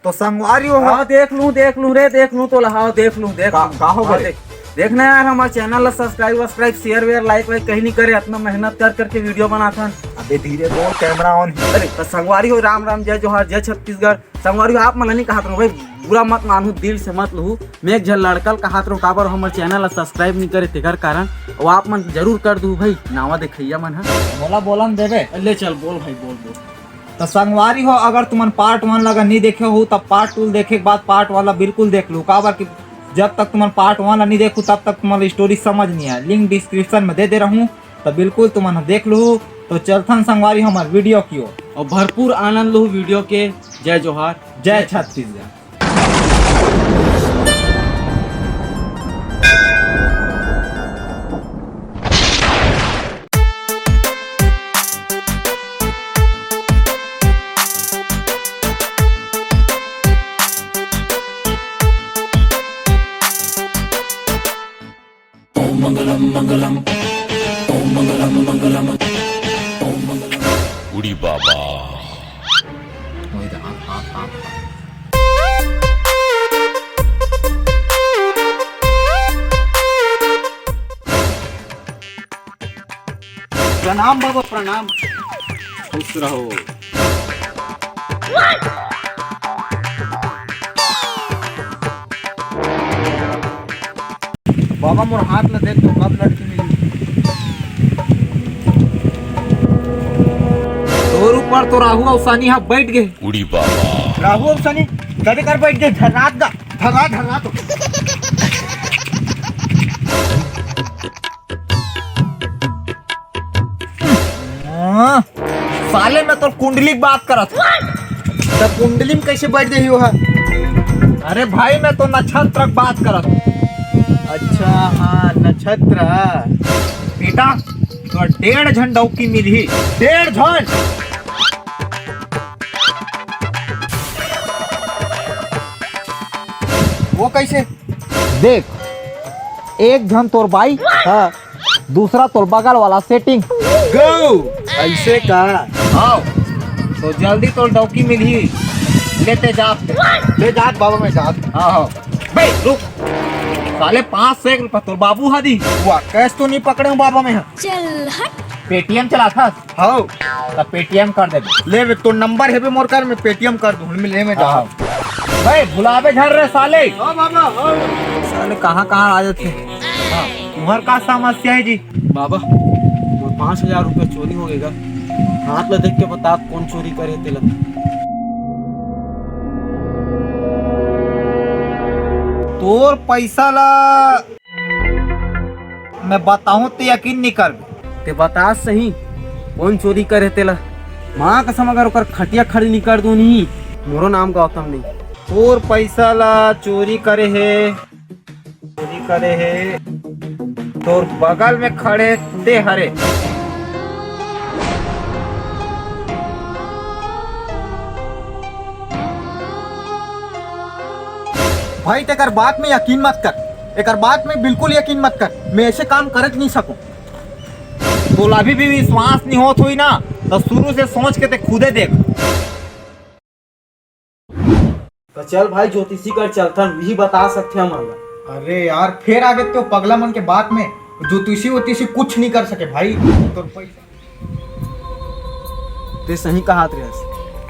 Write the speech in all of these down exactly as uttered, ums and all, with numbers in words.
तो संगवारी हो, हाँ, देख लूं, देख लूं रे, देख लूं तो ला, हाँ, देख लूं, देख का, लूं। का हो हाँ, गए? देख, देखना यार, हमारे चैनल ला सब्सक्राइब, वब्सक्राइब, शेयर, वेयर, लाइक, वाइक कहीं नहीं करे, इतना मेहनत कर करके वीडियो बनाथन। अबे धीरे बोल, कैमरा ऑन है। अरे, तो संगवारी हो, राम राम, जय जोहार, जय छत्तीसगढ़। संगवारी हो, आप मन नहीं कहत रहो भाई, बुरा मत मानहू, दिल से मत लहू। मैं एक झन लड़कल कहत रहो, काबर हमर चैनल ला सब्सक्राइब नहीं करे, तेकर कारण। और आप मन जरूर कर दू भाई, नावा देखैया मन ह। मोला बोलन देबे? ले चल, बोल भाई, बोल, बोल। तो संगवारी हो, अगर तुमन पार्ट वन लगा नहीं देखे हो, तब पार्ट टू देखे के बाद पार्ट वन ला बिल्कुल देख लो, काबर कि जब तक तुमन पार्ट वन ला नहीं देखो, तब तक तुमन स्टोरी समझ नहीं आए। लिंक डिस्क्रिप्शन में दे दे रहूं, तो बिल्कुल तुमन देख लो। तो चलथन संगवारी हमर वीडियो की ओर। और भरपूर आनंद लो वीडियो के। जय जोहार, जय छत्तीसगढ़। उड़ी बाबा। प्रणाम बाबा, प्रणाम। खुश रहो। बाबा, मोर हाथ ला देख तो, कब लड़की मिली। तोर ऊपर तो राहु अउ शनि ह बैठ गे। उड़ी बाबा। राहु अउ शनि कदे कर बैठ गे? धर्रात गा, धर्रा, धर्रा तो। हाँ, साले, मैं तोर कुंडली के बात करत हूँ। त कुंडली में कैसे बैठ गई हो? अरे भाई, मैं तो नक्षत्र के बात करत हूँ। अच्छा, हाँ, नक्षत्र। बेटा, तो डेढ़ झन डौकी मिलही। डेढ़ झन। वो कैसे? देख, एक झन तोर बाई, हाँ, दूसरा तोर बगल वाला सेटिंग। गो, ऐसे का? आओ, तो जल्दी तोर डौकी मिलही। लेते जात, ले जात बाबा, मैं जात। हाँ, हाँ। बे, रुक। साले, पाँच सौ एक रुपया तोर बाबू हा दी। वाह, कैश तो नहीं पकड़े हूँ बाबा मैं। चल हट। पेटीएम चलाथस? हौ। त पेटीएम कर देबे। ले बे, तोर नंबर हे बे मोर कर, मैं पेटीएम कर दूँ। ले मैं जा। हाँ। बे, भुलाबे झन रे साले। हाँ बाबा, हाँ। साले कहाँ कहाँ आ जाथे। हाँ, तुम्हार का समस्या है जी? बाबा, मोर पाँच हजार रुपया चोरी हो गए गा। हाथ ला देख के बता, कौन चोरी करे तेला। तोर पैसा ला मैं बताहूँ ते यकीन नहीं करबे। ते बता सही, कौन चोरी करे तेला? माँ कसम, अगर ओकर खटिया खड़ी नहीं कर दूँ नहीं, मोरो नाम गौतम नहीं। तोर पैसा ला चोरी करे हे, चोरी करे हे, तोर बगल में खड़े ते हरे। भाई, तेकर बात में यकीन मत कर, एकर बात में बिल्कुल यकीन मत कर, मैं ऐसे काम करत नहीं सकूं। तोला अभी भी विश्वास नहीं होत होई ना, तो शुरू से सोच के ते खुदे देख। तो चल भाई, ज्योतिषी कर चलथन, वही बता सकथे हमन ला। अरे यार, फेर आगे तो पगला मन के बात में, ज्योतिषी वोतिषी कुछ नहीं कर सके भाई। तोर पैसा ते सही कहत रहिस,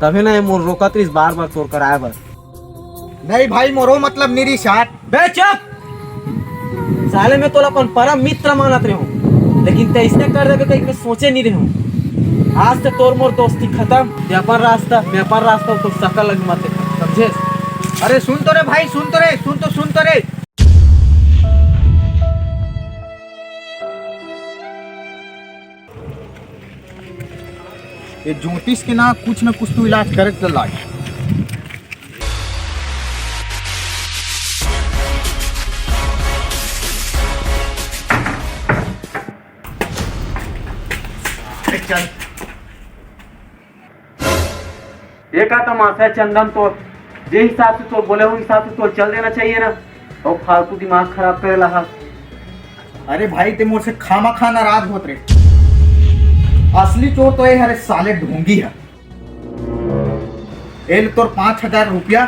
तभे ना ये मोर रोकत रहिस बार-बार तोर कराए बर। नहीं भाई, मोरो मतलब नहीं रहिस यार। बे चुप! साले, मैं तोला अपन परम मित्र मानत रहे हूँ, लेकिन ते इसने कर देबे कहीं मैं सोचे नहीं रहे हूँ। आज से तोर मोर दोस्ती खत्म, ते अपन रास्ता, मैं अपन रास्ता, तो सकल लग मत देखा, समझे? अरे सुन तो रे भाई, सुन तो रे, सुन तो, सुन तो रे। ये ज्योतिष के ना कुछ ना कुछ तो इलाज करे के लाग। चल। ये का तमाशा है चंदन, तो जे हिसाब से तो बोले हो, हिसाब से तो चल देना चाहिए ना, और फालतू दिमाग खराब करे ला। अरे भाई, ते मोर से खामा खा नाराज होत रे। असली चोर तो ये हरे साले ढोंगी है। ए ले तोर पाँच हजार रुपया,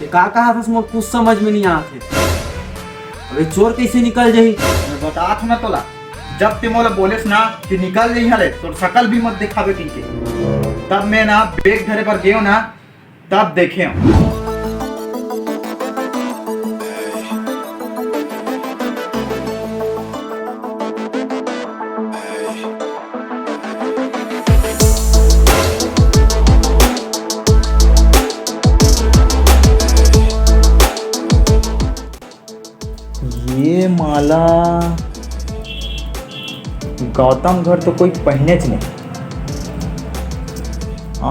का कहा था, मोर कुछ समझ में नहीं आत हे। अबे चोर कैसे निकल जाही? मैं बतात हूँ ना तोला, जब ते मोला बोलेस ना कि निकल जाही हले, तोर शकल भी मत दिखाबे कहिके, तब मैं ना बैग धरे बर गेंव ना, तब देखेंव। ये माला गौतम घर तो कोई पहिनेच नहीं।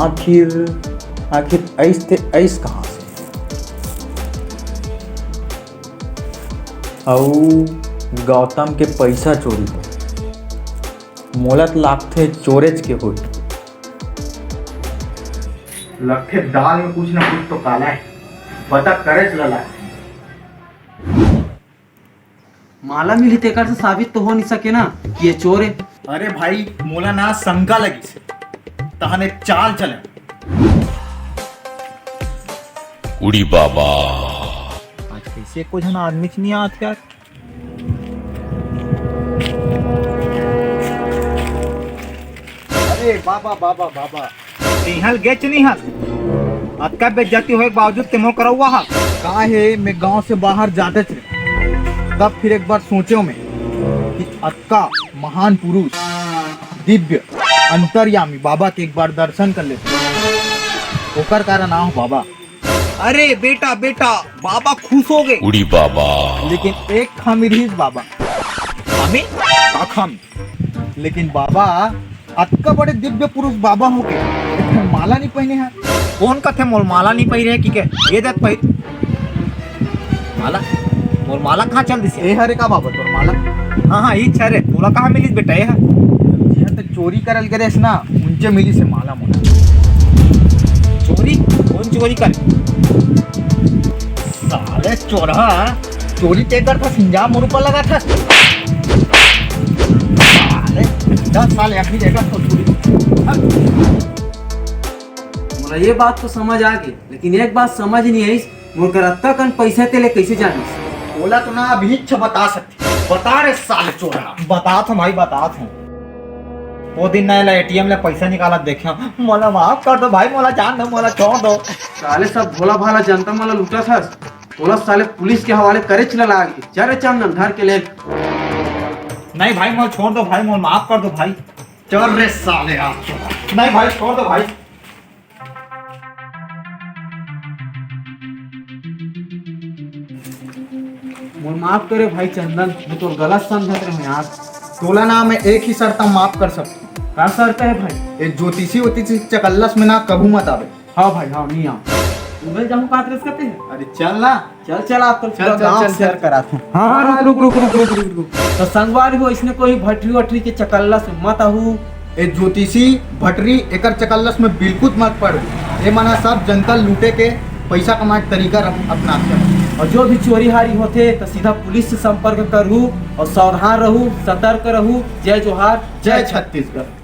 आखिर, आखिर अइस ते अइस कहाँ से? अऊ गौतम के पैसा चोरी होय। मोला तो लागथे चोरेच के होय। लगथे दाल में कुछ ना कुछ तो काला है। पता करेच ला लाग। माला मिली तेकर से साबित तो हो नहीं सके ना कि ये चोर है। अरे भाई, मोला ना शंका लगिस, तहन एक चाल चले। उड़ी बाबा। आज कैसे एको झन आदमी च नहीं आत यार। अरे बाबा, बाबा, बाबा, तिहल गेच नहीं हस। अतका बेइज्जती होए के बावजूद ते मोर करौआ हा। का हे, मैं गांव से बाहर जाते थे, तब फिर एक बार सोचे मैं कि अतका महान पुरुष, दिव्य, अंतर्यामी बाबा के एक बार दर्शन कर लेते। ओकर कारण आओ बाबा। अरे बेटा, बेटा, बाबा खुश हो गए। उड़ी बाबा। लेकिन एक खामी रहीस बाबा। खामी? का खामी? लेकिन बाबा, अतका बड़े दिव्य पुरुष बाबा होके एक ठन माला नहीं पहने हैं। कौन कथे मोर माला नहीं पहिरे कि के? ये देख पहिर। माला? मोर माला कहाँ चल दिस? ए हरे का बाबा तोर माला? हाँ, हाँ, ई हरे। तोला कहाँ मिलिस बेटा ये? जिहाँ ते चोरी करल गे रेहेस ना, उंचे मिलिस हे माला मोला। चोरी? कौन चोरी कर? साले चोरहा, चोरी ते करथस, इंजाम मोर ऊपर लगाथस। साले, दस साल एक भी जगह तो चोरी। मोला ये बात तो समझ आ गई, लेकिन एक बात समझ नहीं आई, मोर कर अतका कन पैसा तेले कैसे जानिस? ओला तो ना अभी इच्छा बता सकती। बता रे साले चोरहा। बतात हूँ भाई, बतात हूँ। वो दिन ना एला एटीएम ले पैसा निकालत देखे हूँ। मोला माफ कर दो भाई, मोला जान दो, मोला छोड़ दो। साले सब भोला भाला जनता मन ला लूटत हस, तोला साले पुलिस के हवाले करेच ला लागी। चल रे चंदन, धर के ले। नहीं भाई, मोला छोड़ दो भाई, मोला माफ कर दो भाई। चल रे साले, आज छोड़। नहीं भाई, छोड़ दो भाई। मोर माफ करे भाई चंदन, मैं तोर गलत समझत रहे यार। तोला ना मैं एक ही शर्त माफ कर सकता हूँ। का शर्त है भाई? ये ज्योतिषी वोतिषी चकल्लस में ना कभू मत आवे। हाँ भाई, हाँ, नहीं आऊँ। तू मिल जाऊँ कांग्रेस करते हैं। अरे चल ना। चल, चल, आप तो चल, पूरा चल, गांव चल, share चल। करा था। हाँ, हाँ, रुक, रुक, रुक, रुक, रुक, रुक, रुक। तो संगवारी हो, इसने कोई भटरी वटरी के चकल्लस में मत आहू। ए ज्योतिषी, भटरी, एकर चकल्लस में बिल्कुल मत पड़। ए मना सब जनता लूटे के, पैसा कमाए के तरीका रप-, अपनाते हैं। और जो भी चोरी हारी होथे, तो सीधा पुलिस से संपर्क करहू और सावधान रहू, सतर्क रहू। जय जोहार, जय छत्तीसगढ़।